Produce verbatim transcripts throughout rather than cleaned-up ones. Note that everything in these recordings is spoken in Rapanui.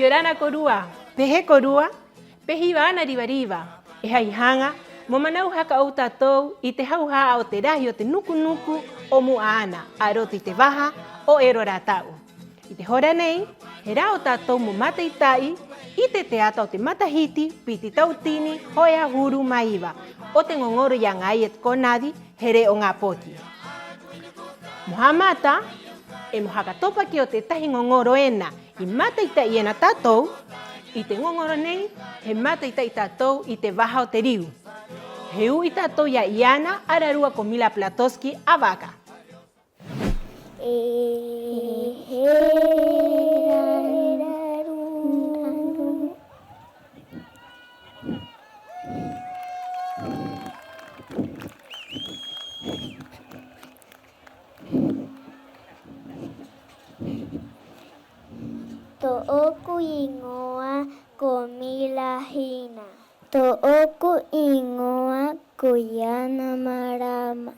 'Iorana kōrua, ¿pē hē kōrua? ¿Pē hē 'ana riva-riva? ¿E hai haŋa mo mana'u haka 'ou tātou i te hauha'a o te rahi o te nuku-nuku o mu'a 'ana a roto i te vaha o Ero Rā Ta'u. 'I te hora nei, he rā o tātou mo māta'i-ta'i i te teata o te matahiti piti tautini ho'e 'ahuru mā iva o te ŋoŋoro i aŋa ai e te kōnati He Re'o Ŋā Poki. Mo ha'amata, 'e mo haka topa ki o tētahi ŋoŋoro ena i māta'i-ta'i ena tātou. 'I te ŋoŋoro nei, he māta'i-ta'i tātou i te vaha o te riu. He u'i tātou i a Iana ararua ko Mila Platoski a Vaka. E he raruraru. Tō'oku 'īŋoa ko Mila Hina. Tō'oku 'īŋoa ko Iana Marama.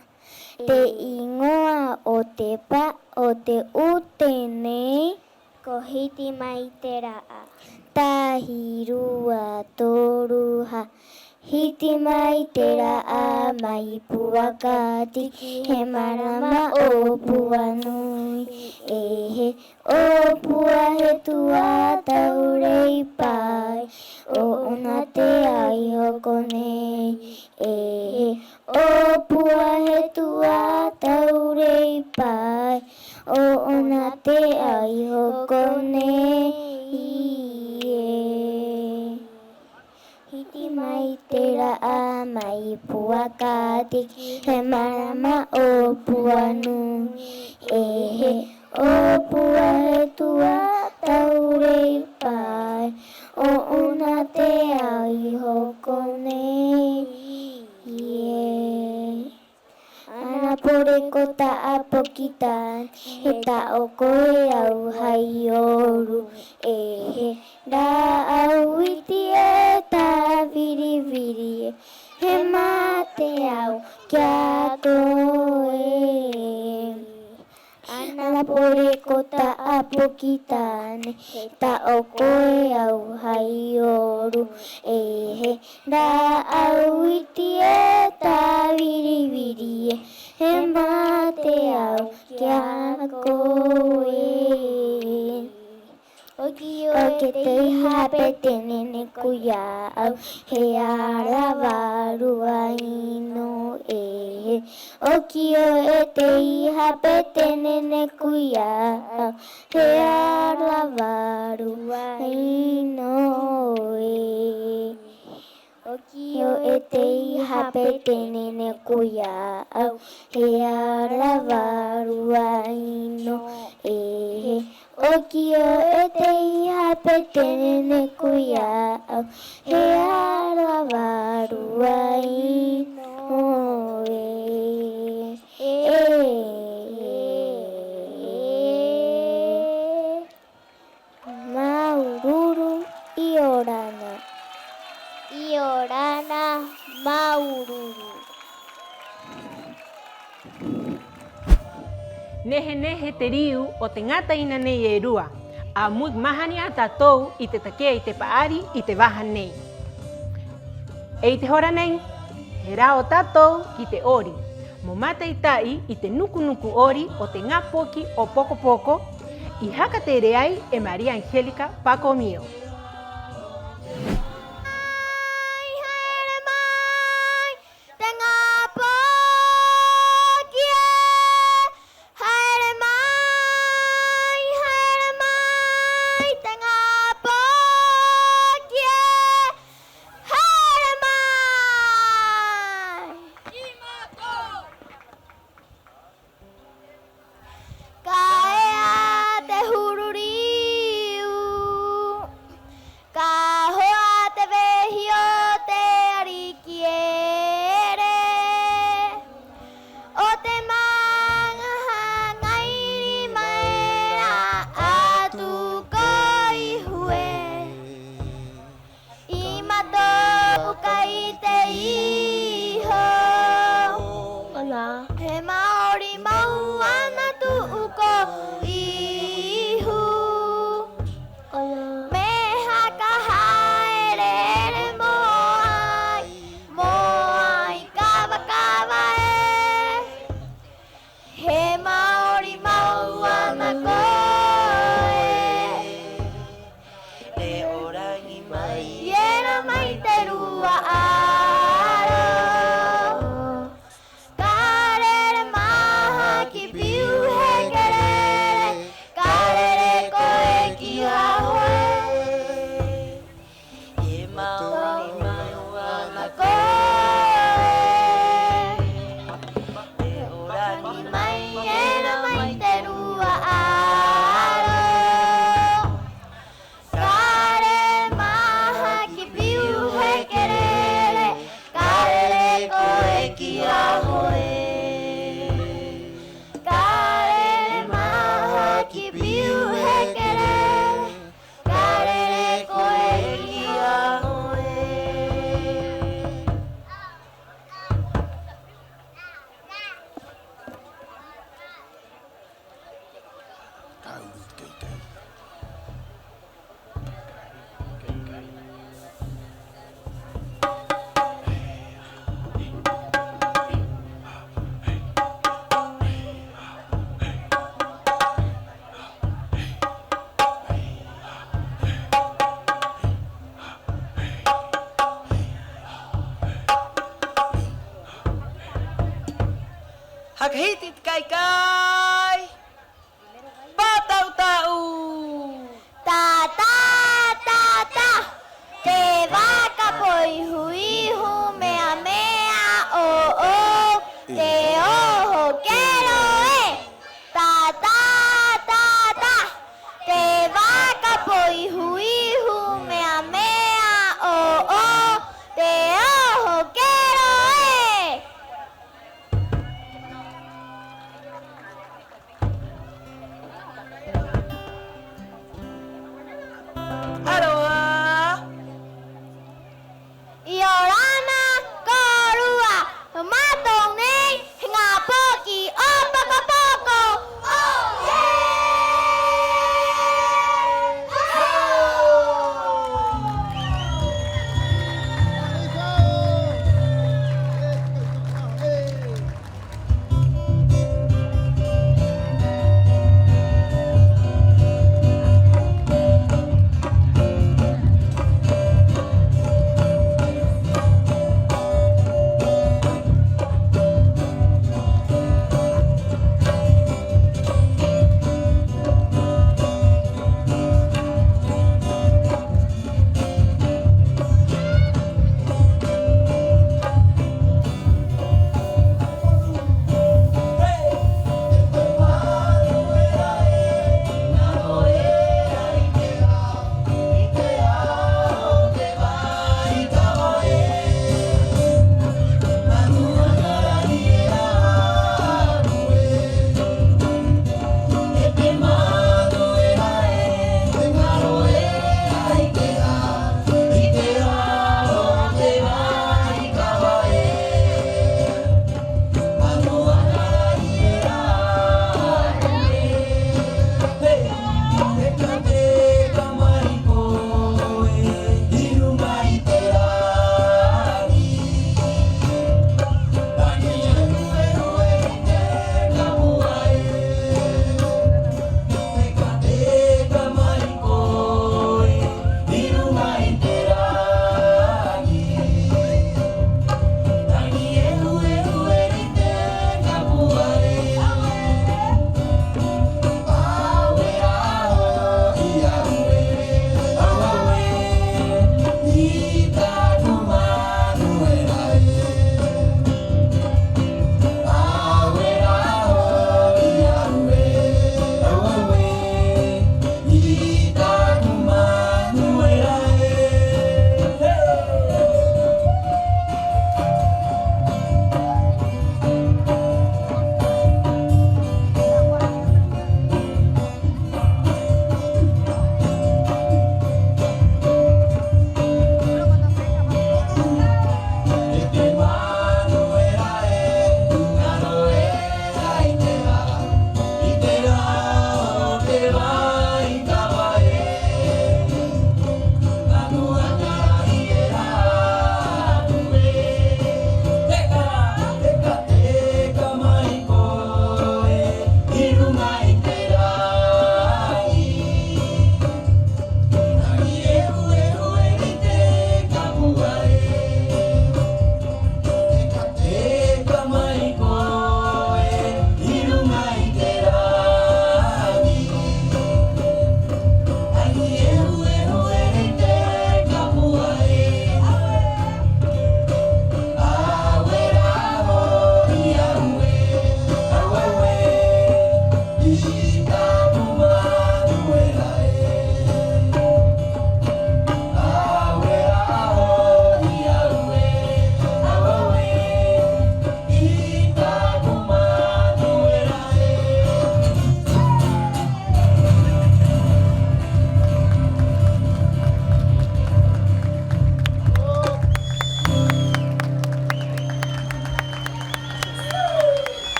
Te 'īŋoa o te pā o te 'ute nei ko Hiti Mai Te Ra'a. Tahi, rua, toru, hā. Hiti mai te ra'a mai Puakatiki, he marama 'ōpua nui, 'e he 'ōpua he tu'a tau rei pa'i, ō'ona te ao i hoko nei. 'E he 'ōpua he tu'a tau rei pa'i, ō'ona te ao i hoko nei ē. Hiti mai te ra'a mai Puakatiki, he marama 'ōpua nui, 'e he 'ōpua he tu'a tau rei pa'i, ō'ona te ao i hoko nei ē. Ana Poreko Ta'a Poki Tane, he ta'o koe au hai oru, 'e he rā'au iti e tāviri-viri ē, he mate au ki a koe. Ana Poreko Ta'a Poki Tane, he ta'o koe au hai oru, 'e he rā'au iti e tāviri-viri ē, he mate au ki a koe. Okio e te iha pē te nene koe i a au, he ara vārua 'ino ē. Okio e te iha pē te nene koe i a au, he ara vārua 'ino ē. Okio e te iha pē te nene koe i a au, he ara vārua 'ino ē. Okio e te iha pē te nene koe i a au, he ara vārua 'ino ē. Māuru-uru, 'iorana. 'Iorana, māuru-uru. Nehe-nehe te riu o te ŋā taina nei e rua, 'a mu'i mahani 'ā tātou i te take'a i te pa'ari i te vaha nei. 'E 'i te hora nei, he rā o tātou ki te 'ori, mo māta'i-ta'i i te nuku-nuku 'ori o te ŋā poki o Poko-poko, i haka tere ai e María Angélica Pacomio. Mai, haere mai te ŋā poki ē, haere mai, haere mai te ŋā poki ē, haere mai. Ka ea te huru riu, Mai era mai te rua 'aro. Ka rere maha ki Piu Hekerere, ka rere koe ki a Ho'e. E ma'u mai ana koe. E ora ni mai era mai te rua 'aro. Ka rere maha ki Piu Hekerere, ka rere koe ki a Ho'e. Ka rere maha ki Piu Hekerere, ka rere koe ki a Ho'e. Haka hiti te kai-kai. Pāta'u-ta'u. Ta, ta, ta, ta. Te vaka pō ihu-ihu mea-mea 'ō-'ō, te oho kero ē. Ta, ta, ta, ta. Te vaka pō ihu-ihu mea-mea 'ō-'ō, te oho kero ē.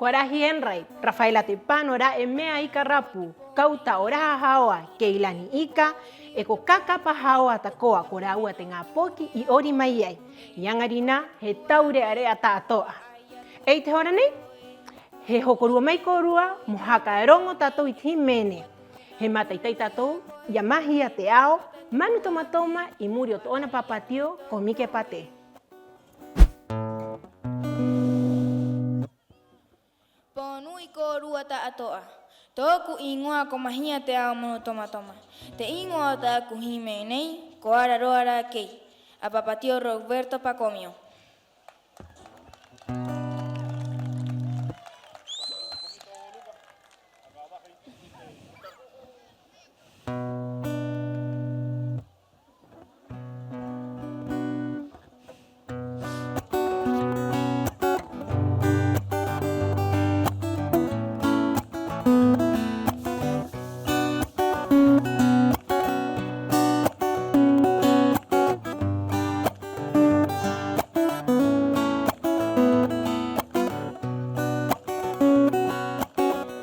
Ko Arahi Enright, Rafaela Tepano ra'e mea ika rapu, Kauta o Raha Haoa, Keilani Ika, 'e ko Kakapa Haoa tako'a, ko rāua te ŋā poki i 'ori mai ai. 'I 'aŋa rinā, he taure'a-re'a ta'ato'a. 'E 'i te hora nei, he hokorua mai kōrua mo haka roŋo tātou i te hīmene. He mātaitai tātou i a Mahia Te Ao, Manu Tomatoma, 'i muri o tō'ona pāpātio ko Mike Pate. Pō nui kōrua ta'ato'a. Tō'oku 'īŋoa ko Mahia Te Ao Manu Tomatoma. Te 'īŋoa o tā'aku hīmene nei ko Araroa Rā Kei, a pāpātio Roberto Pakomio.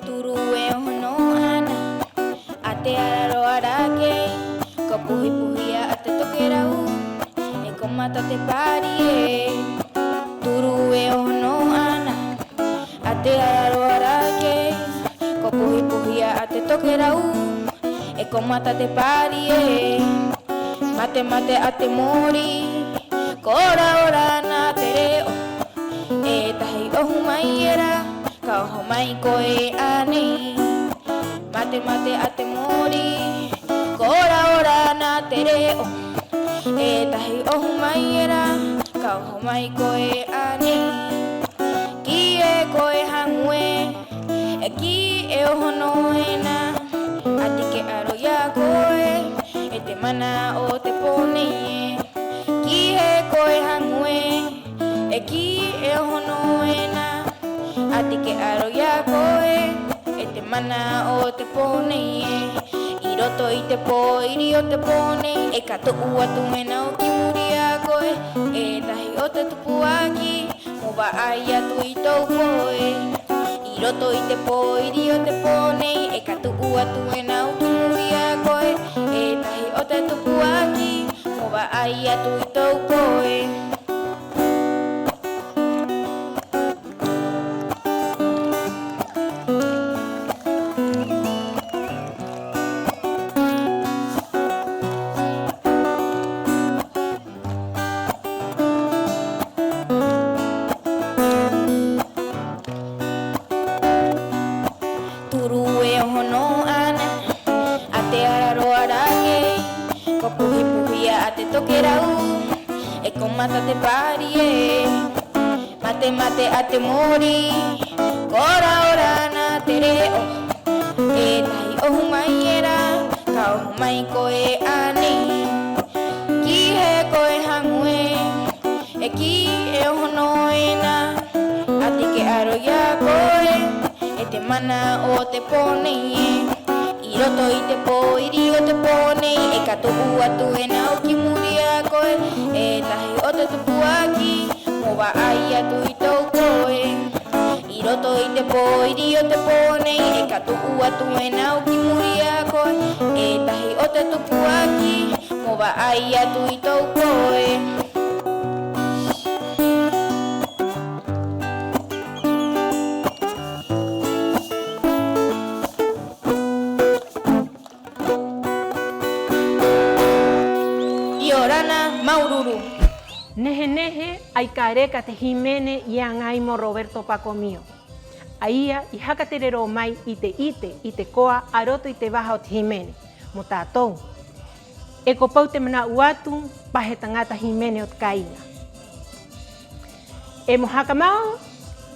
Turu e oho nō 'ana a te Araroa Rā Kei, ko Puhi-puhi 'ā te tokerau, 'e ko Mata te pari ē. Turu e oho nō 'ana a te Araroa Rā Kei, ko Puhi-puhi 'ā te tokerau, 'e ko Mata te pari ē. Mate-mate 'ā te mōrī, ko ora-ora 'ana te re'o. E tahi 'ohu mai era, ka oho mai koe 'ānei. Mate-mate 'ā te mōrī, ko ora-ora 'ana te re'o. E tahi 'ohu mai era, ka oho mai koe 'ānei. Kī e koe haŋu ē, e kī e oho nō ena, 'ati ke 'aro i a koe, e te mana o te pō nei ē. Kī e koe haŋu ē, e kī e oho nō ena, 'ati ke 'aro i a koe, e te mana o te pō nei ē. 'I roto i te pōiri o te pō nei, e ka tu'u atu ena 'o ki muri i a koe, e tahi o te tupuaki mo va'ai atu i tō'u koe. 'I roto i te pōiri o te pō nei, e ka tu'u atu ena 'o ki muri i a koe, e tahi o te tupuaki mo va'ai atu i tō'u koe. Turu e oho nō 'ana a te Araroa Rā Kei, ko Puhi-puhi 'ā te tokerau, 'e ko Mata te pari ē. Mate-mate 'ā te mōrī, ko ora-ora 'ana te re'o. E tahi 'ohu mai era, ka oho mai koe 'ānei. Kī e koe haŋu ē, e kī e oho nō ena, 'ati ke 'aro i a koe, e te mana o te pō nei ē. 'I roto i te pōiri o te pō nei, e ka tu'u atu ena 'o ki muri i a koe, e tahi o te tupuaki mo va'ai atu i tō'u koe. 'I roto i te pōiri o te pō nei, e ka tu'u atu ena 'o ki muri i a koe, e tahi o te tupuaki mo va'ai atu i tō'u koe. 'Iorana, māuru-uru. Nehe-nehe, 'ai ka reka te hīmene i aŋa ai mo Roberto Pakomio. A ia i haka tere rō mai i te 'ite i te koa a roto i te vaha o te hīmene mo tātou. 'E ko pau te mana'u atu, pa he taŋata hīmene o te kāiŋa. 'E mo haka mao,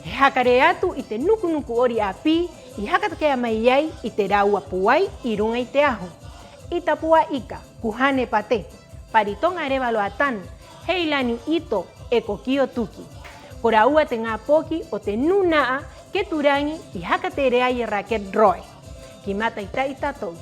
he haka rē atu i te nuku-nuku 'ori 'āpī i haka take'a mai ai i te rāua pūai 'i ruŋa i te ahu. 'I Tapu'a Ika, Kuhane Pate, Paritoŋa Revaloa Tanu, Heilani Ito 'e ko Kio Tuki. Ko rāua te ŋā poki o te nūna'a Keturaŋi i haka tere ai e Raquel Roe. Ki mātaitai tātou. 'I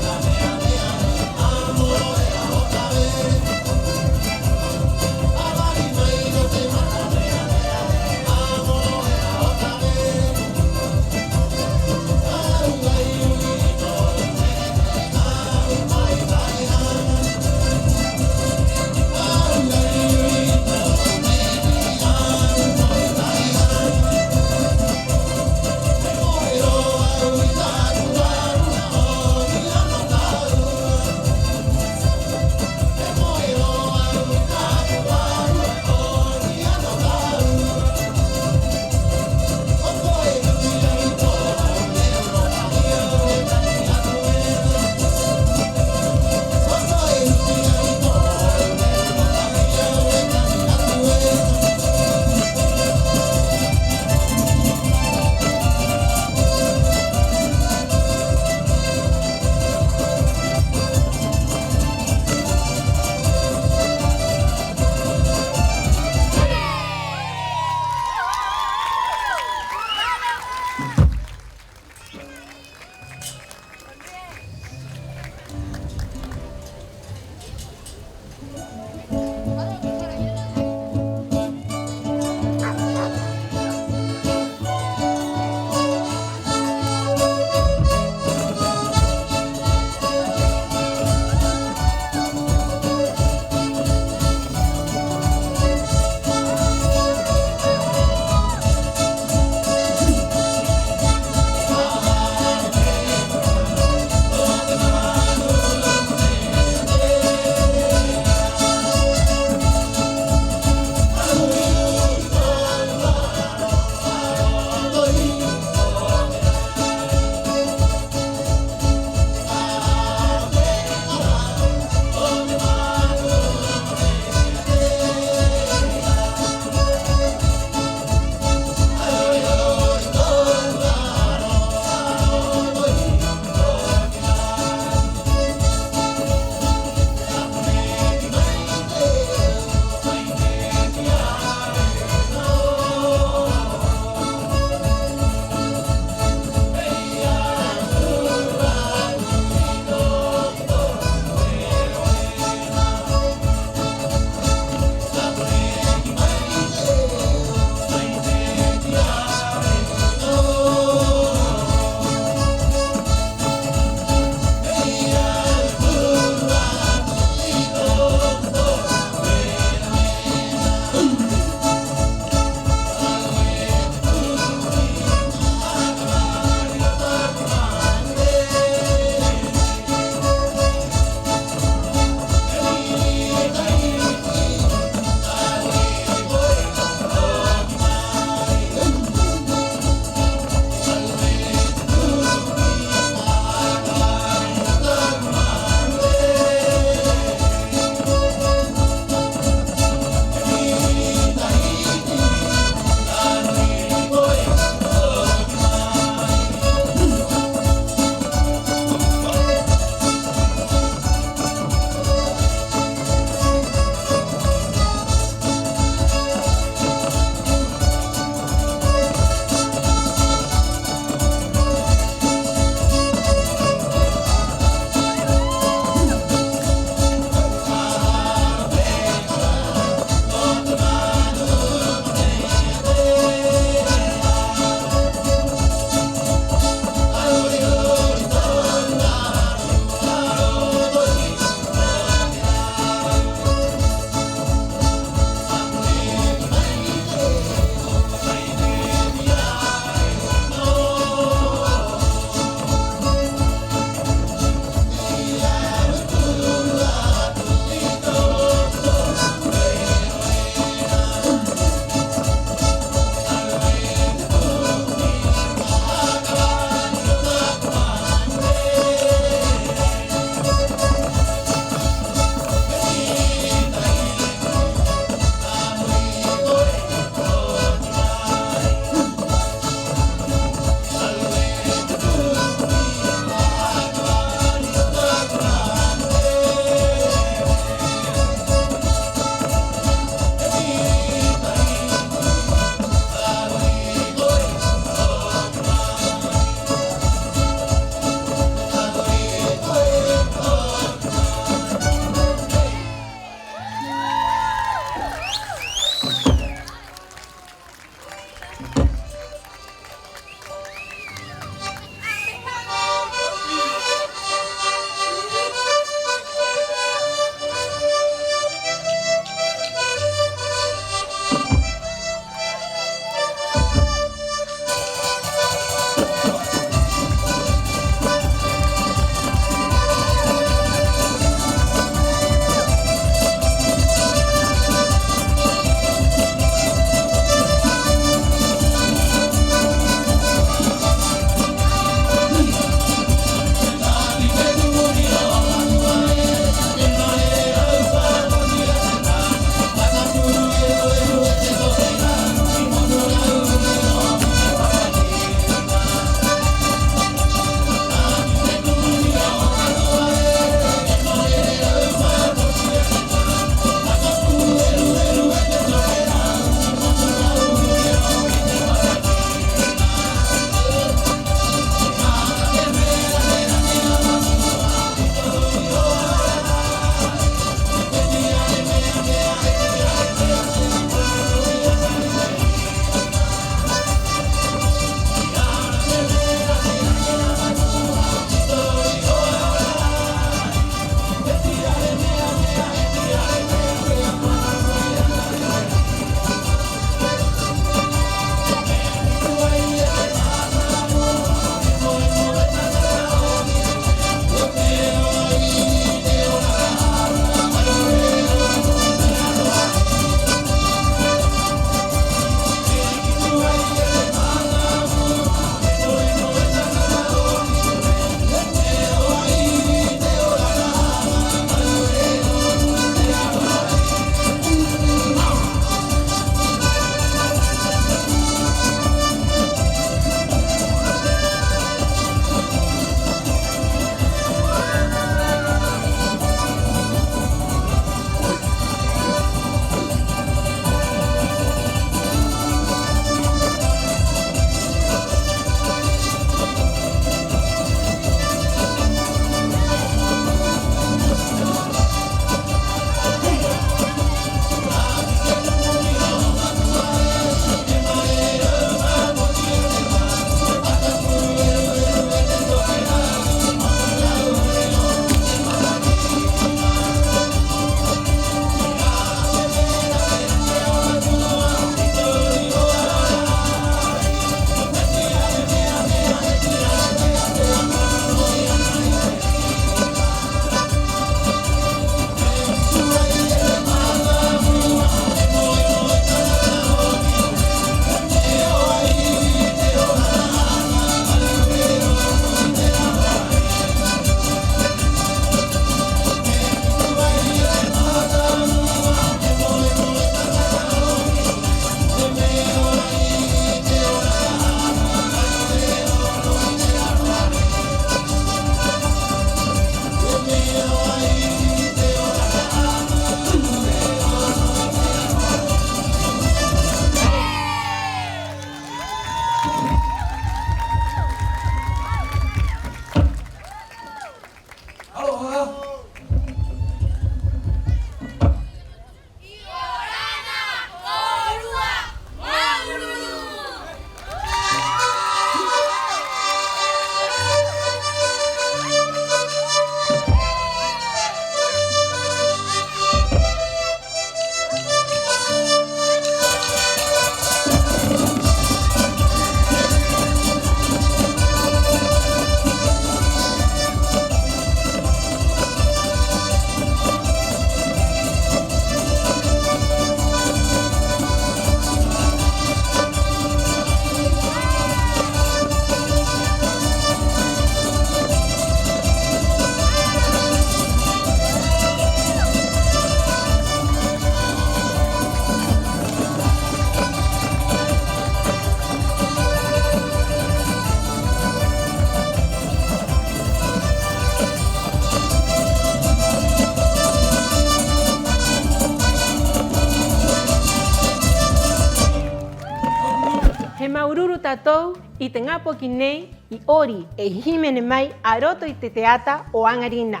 Māuru-uru tātou i te ŋā poki nei i 'ori e hīmene mai a roto i te teata o 'aŋarinā.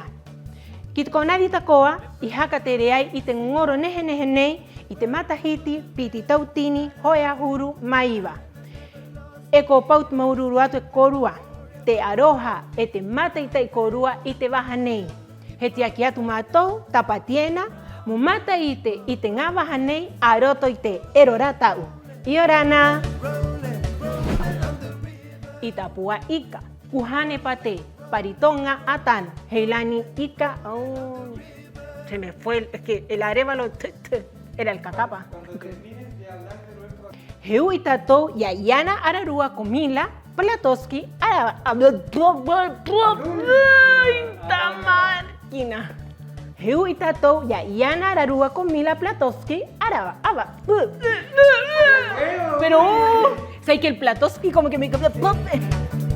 Ki te kona nei tako'a i haka tere ai i te ŋoro nehe-nehe nei i te matahiti piti tautini ho'e 'ahuru mā iva. E ko pau te māuru-uru atu e kōrua, te 'aroha 'e te māta'i-ta'i kōrua i te vaha nei. He tiaki atu mātou, Tāpati ena, mo māta'i-'ite i te ŋā vaha nei a roto i te Ero Rā Ta'u. 'Iorana. I tāpua ika, kuhane pate, paritō ŋā 'ātana, heilani ika, oh, se me fue el, es que el Arévalo, t, t, era el Cacapa. He u'i tātou i a Iana ararua ko Mila Platoski arava, a, bla, bla, bla, bla, bla, ai, ta máquina. He u'i tātou i a Iana ararua ko Mila Platoski arava, ava, bla, bla, bla, bla. Pero, ¿sabes que el Platoski como que me, bla, bla, bla?